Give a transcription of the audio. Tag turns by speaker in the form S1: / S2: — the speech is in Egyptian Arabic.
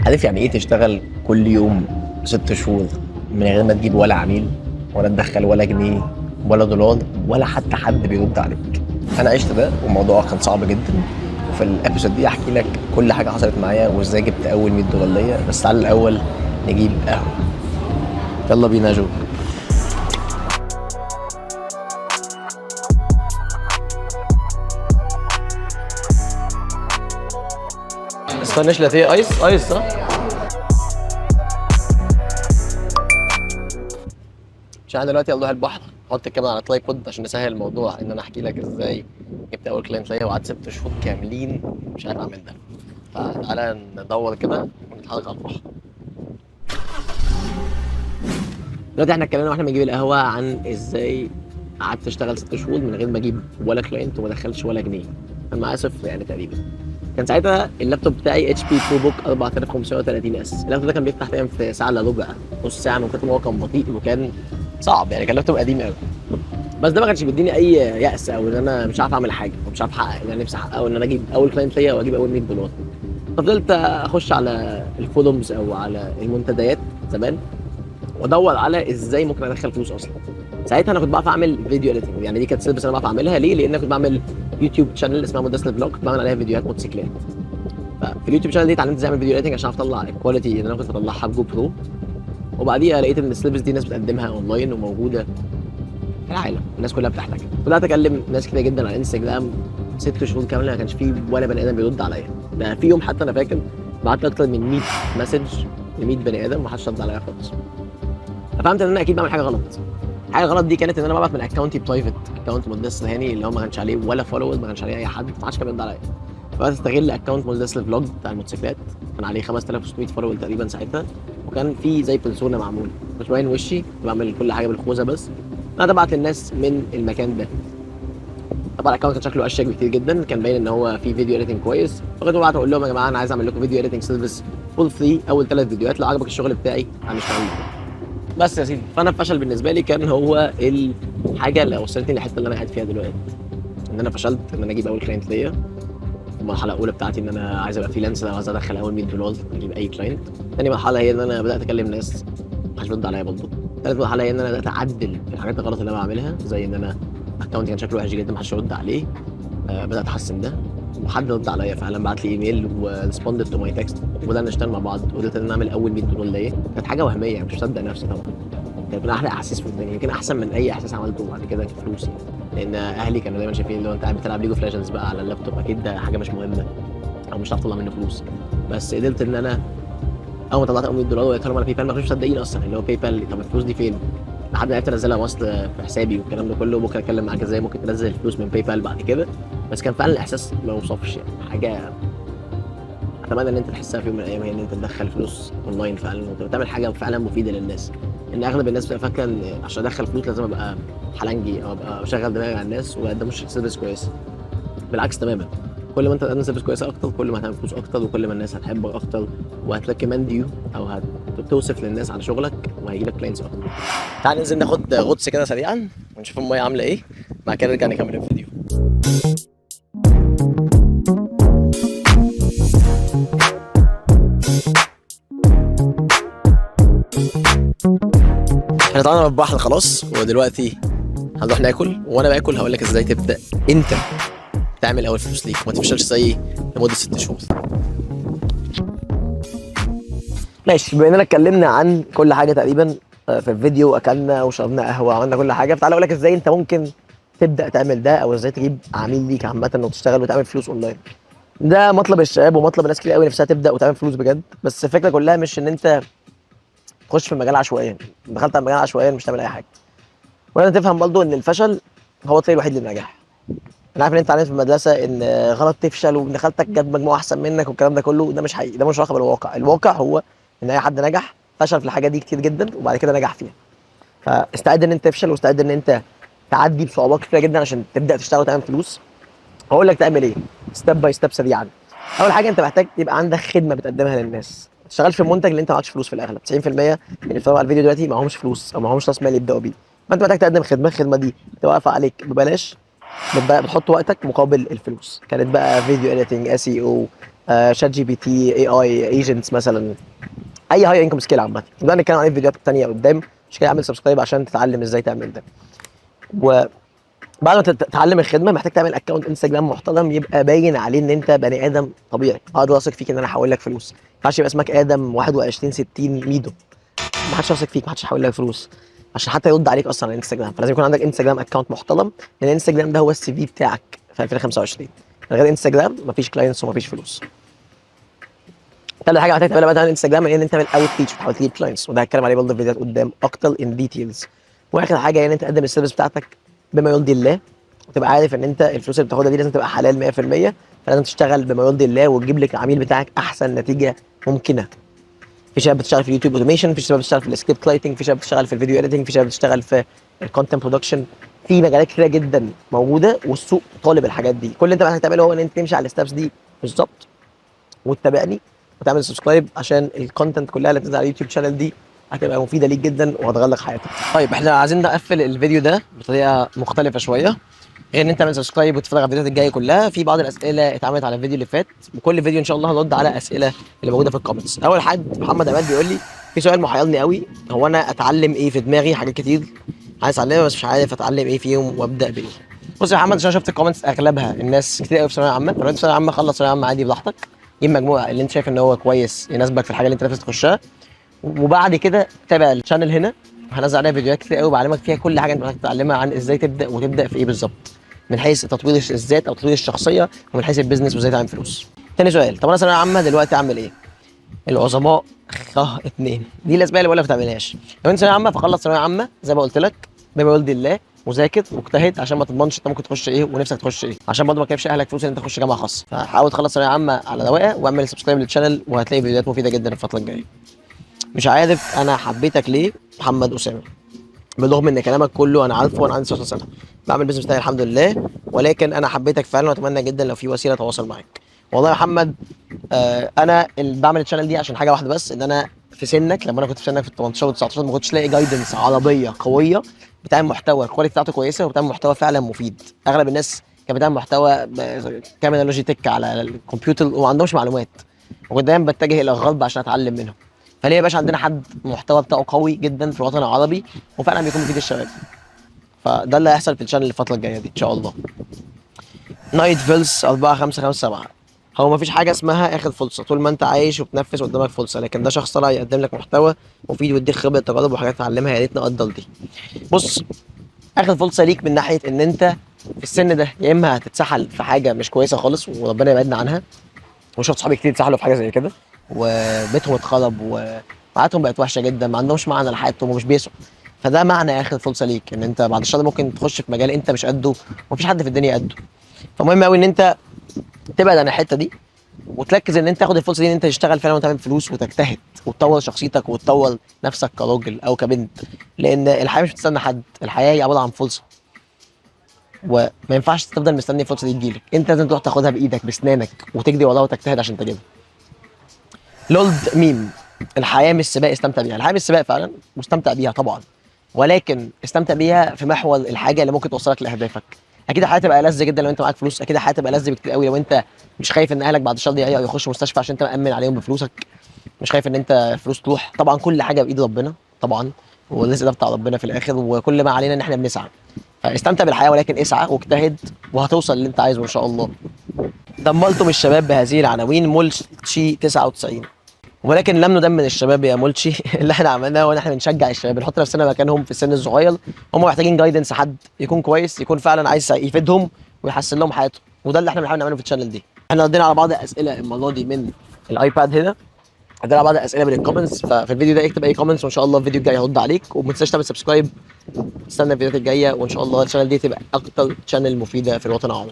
S1: عارف يعني ايه تشتغل كل يوم 6 شهور من غير ما تجيب ولا عميل ولا تدخل ولا جنيه ولا دولار ولا حتى حد بيرد عليك؟ انا عشت ده والموضوع كان صعب جدا، وفي ال episode دي احكي لك كل حاجة حصلت معايا وازاي جبت اول 100 دولار ليا. بس تعالى الاول نجيب قهوه. يلا بينا يا جو. Spanish latte ice ice صح؟ عشان احنا دلوقتي هنروح البحر، نحط الكاميرا على tripod عشان نسهل الموضوع ان انا احكي لك ازاي جبت اول client ليا وقعدت 6 شهور كاملين مش عارف اعمل ده. فتعالى ندور كده ونتحرك على البحر. دلوقتي احنا اتكلمنا واحنا بنجيب القهوة عن ازاي قعدت اشتغل 6 شهور من غير ما اجيب ولا client وما ادخلش ولا جنيه، كان معايا صفر يعني تقريبا. كان ساعتها اللابتوب بتاعي HP ProBook 4530 S. اللابتوب ده كان بيفتح تقريبا في ساعة الا ربع، نص ساعه، من كتر ما هو كان بطيء وكان صعب يعني، كان لابتوب قديم قوي. بس ده ما كانش بيديني اي يأس او ان انا مش عارف اعمل حاجة او مش عارف احقق اللي انا نفسي احققه، ان انا اجيب اول client ليا واجيب اول 100 دولار. فضلت اخش على ال forums او على المنتديات زمان وادور على ازاي ممكن ادخل فلوس اصلا. ساعتها انا كنت بعرف اعمل video editing، يعني دي كانت service انا بعرف اعملها. ليه؟ لان انا كنت بعمل YouTube channel اسمها مدرسه ال vlog، كنت بعمل عليها فيديوهات موتوسيكلات. ففي ال YouTube channel دي اتعلمت ازاي اعمل video editing عشان اعرف اطلع ال quality اللي انا كنت بطلعها ب GoPro. وبعديها لقيت ان ال service دي ناس بتقدمها اونلاين وموجودة في العالم، الناس كلها بتحتاجها. بدات اكلم ناس كتير جدا على انستجرام 6 شهور كامله، ما كانش فيه ولا بني ادم بيرد عليا. ده في يوم حتى انا فاكر بعت اكتر من 100 message ل 100 بني ادم، ما حدش رد عليا خالص. ففهمت ان انا اكيد بعمل حاجة غلط. الحاجة الغلط دي كانت ان انا ببعت من account ي private، account مدرسه هاني اللي هو ما كانش عليه ولا follower، ما كانش عليه اي حد، ما حدش كان بيرد عليا. فبدات استغل account مدرسه ال vlog بتاع الموتوسيكلات، كان عليه 5600 follower تقريبا ساعتها، وكان في زي persona معمول مش باين وشي، كنت بعمل كل حاجة بالخوذه، بس انا ببعت للناس من المكان ده. طبعا ال account كان شكله اشيك بكتير جدا، كان باين ان هو في video editing كويس. فكنت ببعت اقول لهم يا جماعة انا عايز اعمل لكم video editing service for free، اول 3 فيديوهات لو عجبك الشغل بتاعي هنشتغل مع بعض. بس يا سيدي، فانا الفشل بالنسبة لي كان هو الحاجة اللي وصلتني للحتة اللي انا قاعد فيها دلوقتي، ان انا فشلت ان انا اجيب اول client ليا. المرحلة الاولى بتاعتي ان انا عايز ابقى freelancer، عايز ادخل اول 100 دولار، اجيب اي client. ثاني مرحلة هي ان انا بدات اكلم ناس، محدش بيرد عليا برضه. ثالث مرحلة هي ان انا بدات اعدل في الحاجات الغلط اللي انا بعملها، زي ان انا account ي كان شكله وحش جدا، محدش يرد عليه. بدات احسن ده وحد رد عليا فعلا، بعت لي ايميل و responded to my text وبدانا نشتغل مع بعض، وقدرت ان انا اعمل اول 100 دولار ليا. كانت حاجة وهميه يعني، مش مصدق نفسي طبعا. كانت من احلى احاسيس في الدنيا، يمكن احسن من اي احساس عملته بعد كده كفلوس يعني. لان اهلي كانوا دايما شايفين لو انت قاعد بتلعب League of Legends بقى على اللابتوب اكيد ده حاجة مش مهمة او مش هتعرف تطلع منه فلوس. بس قدرت ان انا اول ما طلعت اول 100 دولار وقلت لهم على PayPal، ما كانوش مصدقين اصلا، اللي هو PayPal، طب الفلوس دي فين؟ لحد ما عرفت انزلها مصر في حسابي والكلام ده كله. بكره اتكلم معاك ازاي ممكن تنزل الفلوس من PayPal بعد كده. بس كان فعلا الاحساس ما يوصفش يعني، حاجة اتمنى ان انت تحسها في يوم من الايام، هي ان انت تدخل فلوس اونلاين فعلا وتعمل حاجة فعلا مفيدة للناس. ان اغلب الناس بتبقى فاكره ان عشان ادخل فلوس لازم ابقى حلنجي او ابقى بشغل دماغي على الناس وما اقدمش service كويس. بالعكس تماما، كل ما انت تقدم service كويسة اكتر كل ما هتعمل فلوس اكتر، وكل ما الناس هتحبك اكتر وهت recommend you او هتوصف للناس على شغلك وهيجي لك clients اكتر. تعال ننزل ناخد غطس كده سريعا ونشوف المية عامله ايه، بعد كده نرجع نكمل الفيديو. احنا طلعنا من البحر خلاص، ودلوقتي هنروح ناكل، وانا باكل هقول لك ازاي تبدا انت تعمل اول فلوس ليك وما تفشلش زيي لمدة 6 شهور. ماشي، بما اننا اتكلمنا عن كل حاجة تقريبا في الفيديو، اكلنا وشربنا قهوة وعملنا كل حاجه، فتعالى اقول لك ازاي انت ممكن تبدا تعمل ده، او ازاي تجيب عميل ليك عامة وتشتغل وتعمل فلوس اونلاين. ده مطلب الشباب ومطلب ناس كتير قوي نفسها تبدا وتعمل فلوس بجد. بس الفكرة كلها مش ان انت تخش في المجال عشوائيا، دخلت على المجال عشوائيا مش هتعمل اي حاجه. ولازم تفهم برضه ان الفشل هو الطريق الوحيد للنجاح. انا عارف ان انت اتعلمت في المدرسة ان غلط تفشل وابن خالتك جاب مجموعة احسن منك والكلام ده كله، ده مش حقيقي، ده مش علاقة بالواقع. الواقع هو ان اي حد نجح فشل في الحاجة دي كتير جدا وبعد كده نجح فيها. فاستعد ان انت تفشل، واستعد ان انت تعدي بصعوبات كتيرة جدا عشان تبدا تشتغل وتعمل فلوس. هقول لك تعمل ايه step by step سريعا. اول حاجة انت محتاج يبقى عندك خدمة بتقدمها للناس. ما تشتغلش في المنتج اللي انت معكش فلوس. في الاغلب 90% من اللي بيتفرجوا على الفيديو دلوقتي معهمش فلوس او معهمش راس مال يبداوا بيه. فانت محتاج تقدم خدمه، الخدمة دي تبقى واقفة عليك ببلاش، بتحط وقتك مقابل الفلوس. كانت بقى video editing، SEO، ChatGPT، AI agents مثلا، اي high income skill عامه. وده هنتكلم عليه في فيديوهات تانية قدام، مش كده؟ اعمل subscribe عشان تتعلم ازاي تعمل ده. وبعد ما تتعلم الخدمه، محتاج تعمل account Instagram محترم يبقى باين عليه ان انت بني ادم طبيعي، اقدر اثق فيك ان انا احول لك فلوس. ما ينفعش يبقى اسمك ادم 21 60 ميدو، ما حدش يثق فيك، ما حدش هيحول لك فلوس عشان حتى يرد عليك اصلا على الانستجرام. فلازم يكون عندك Instagram account محترم، لان الانستجرام ده هو ال CV بتاعك في 2025. من غير انستجرام مفيش clients ومفيش فلوس. تالت حاجة محتاج تعملها بعد الانستجرام هي ان انت تعمل outreach وتحاول تجيب clients، وده هتكلم عليه برضه في فيديوهات قدام اكتر in details. واخر حاجة هي ان انت تقدم ال service بتاعتك بما يرضي الله، وتبقى عارف ان انت الفلوس اللي بتاخدها دي لازم تبقى حلال 100%. فلازم تشتغل بما يرضي الله وتجيب لك العميل بتاعك احسن نتيجة ممكنه. في شباب بتشتغل في ال YouTube automation، في شباب بتشتغل في ال script writing، في شباب بتشتغل في ال video editing، في شباب بتشتغل في ال content production. في مجالات كتيرة جدا موجودة والسوق طالب الحاجات دي. كل اللي انت محتاج تعمله هو ان انت تمشي على ال steps دي بالظبط، وتتابعني وتعمل subscribe عشان ال content كلها اللي بتنزل على ال YouTube channel دي هتبقى مفيدة ليك جدا وهتغير لك حياتك. طيب، احنا عايزين نقفل الفيديو ده بطريقة مختلفة شويه، غير ان انت تعمل subscribe وتتفرج على الفيديوهات الجاية كلها. في بعض الاسئلة اتعملت على الفيديو اللي فات، وكل فيديو ان شاء الله هنرد على اسئلة اللي موجودة في ال comments. اول حد محمد عماد بيقول لي: في سؤال محيرني قوي، هو انا اتعلم ايه؟ في دماغي حاجات كتير عايز اتعلمها بس مش عارف اتعلم ايه فيهم وابدا بايه. بص يا محمد، عشان شفت ال comments اغلبها الناس كتير قوي في ثانوية عامه. فلو انت في ثانوية عامه، خلص ثانوية عامة عادي براحتك، جيب مجموع اللي انت شايف ان هو كويس يناسبك في الحاجة اللي انت نفسك تخشها، وبعد كده تابع ال channel هنا، هنزل عليها فيديوهات كتير قوي بعلمك فيها كل حاجة انت محتاج تتعلمها عن ازاي تبدا وتبدا في ايه بالظبط، من حيث تطوير الذات او تطوير الشخصيه، ومن حيث ال business وازاي تعمل فلوس. تاني سؤال: طب انا ثانوية عامة دلوقتي اعمل ايه؟ العظماء خ اتنين، دي الاسباب اللي بقول لك ما تعملهاش. لو انت ثانوية عامه، فخلص ثانوية عامة زي ما قلت لك بما يرضي الله، وذاكر واجتهد عشان ما تضمنش انت ممكن تخش ايه ونفسك تخش ايه، عشان برضه ما تكلفش اهلك فلوس ان انت تخش جامعه خاصه. فحاول تخلص ثانوية عامة على رواقه، واعمل subscribe لل channel وهتلاقي فيديوهات مفيدة جدا الفترة الجايه. مش عارف انا حبيتك ليه محمد اسامه، بالرغم ان كلامك كله انا عارفه وانا عندي 16 سنه، بعمل business بتاعي الحمد لله، ولكن انا حبيتك فعلا واتمنى جدا لو في وسيلة اتواصل معاك. والله يا محمد، انا اللي بعمل ال channel دي عشان حاجة واحدة بس، ان انا في سنك، لما انا كنت في سنك في 18 و 19، ما كنتش لاقي guidance عربية قوية بتعمل محتوى ال quality بتاعته كويسة وبتعمل محتوى فعلا مفيد. اغلب الناس كانت بتعمل محتوى كاميرا Logitech على الكمبيوتر وما عندهمش معلومات، وكنت دايما بتجه الى الغرب عشان اتعلم منهم. فليه يا باشا عندنا حد المحتوى بتاعه قوي جدا في الوطن العربي وفعلا بيكون مفيد للشباب؟ فده اللي هيحصل في ال channel الفترة الجاية دي ان شاء الله. نايت فيلز 4557: هو مفيش حاجة اسمها اخر فرصه، طول ما انت عايش وبتنفس قدامك فرصه، لكن ده شخص طلع يقدم لك محتوى مفيد ويديك خبره تجارب وحاجات تتعلمها، يا ريت نقدر دي. بص، اخر فرصة ليك من ناحية ان انت في السن ده يا اما هتتسحل في حاجة مش كويسة خالص، وربنا يبعدنا عنها، وشفت صحابي كتير اتسحلوا في حاجة زي كده وبيتهم اتخرب وحياتهم بقت وحشة جدا، ما عندهمش معنى لحياتهم ومش بيسعوا. فده معنى اخر فرصة ليك، ان انت بعد الشر ممكن تخش في مجال انت مش قده ومفيش حد في الدنيا قده. فمهم قوي ان انت تبعد عن الحتة دي وتركز ان انت تاخد الفرصة دي ان انت تشتغل فعلا وتعمل فلوس وتجتهد وتطور شخصيتك وتطور نفسك كراجل او كبنت، لان الحياة مش بتستنى حد. الحياة هي عبارة عن فرصه، وما ينفعش تفضل مستني الفرصة دي تجيلك، انت لازم تروح تاخدها بايدك بسنانك وتجري وراها وتجتهد عشان تجيبها. لولد ميم: الحياة مش سباق، استمتع بيها. الحياة مش سباق فعلا، واستمتع بيها طبعا، ولكن استمتع بيها في محور الحاجة اللي ممكن توصلك لاهدافك. اكيد الحياة تبقى ألذ جدا لو انت معاك فلوس، اكيد الحياة تبقى ألذ بكتير قوي لو انت مش خايف ان اهلك بعد الشر يعيوا او يخشوا مستشفى عشان انت مأمن عليهم بفلوسك، مش خايف ان انت فلوس تروح. طبعا كل حاجة بايد ربنا طبعا، والرزق ده بتاع ربنا في الاخر، وكل ما علينا ان احنا بنسعى. فاستمتع بالحياة ولكن اسعى واجتهد وهتوصل اللي انت عايزه ان شاء الله. دمرتم الشباب بهذه العناوين مولشي 99، ولكن لم ندمر الشباب يا مولشي. اللي احنا عملناه هو ان احنا بنشجع الشباب، بنحط نفسنا مكانهم في السن الصغير. هم محتاجين guidance، حد يكون كويس، يكون فعلا عايز يفيدهم ويحسن لهم حياتهم، وده اللي احنا بنحاول نعمله في ال channel دي. احنا ردينا على بعض الاسئلة المرة دي من ال iPad هنا، ردينا على بعض الاسئلة من ال comments. ففي الفيديو ده اكتب اي comments وان شاء الله الفيديو الجاي هرد عليك. وما تنساش تعمل subscribe، تستنى الفيديوهات الجايه، وان شاء الله ال channel دي تبقى اكتر channel مفيدة في الوطن العربي.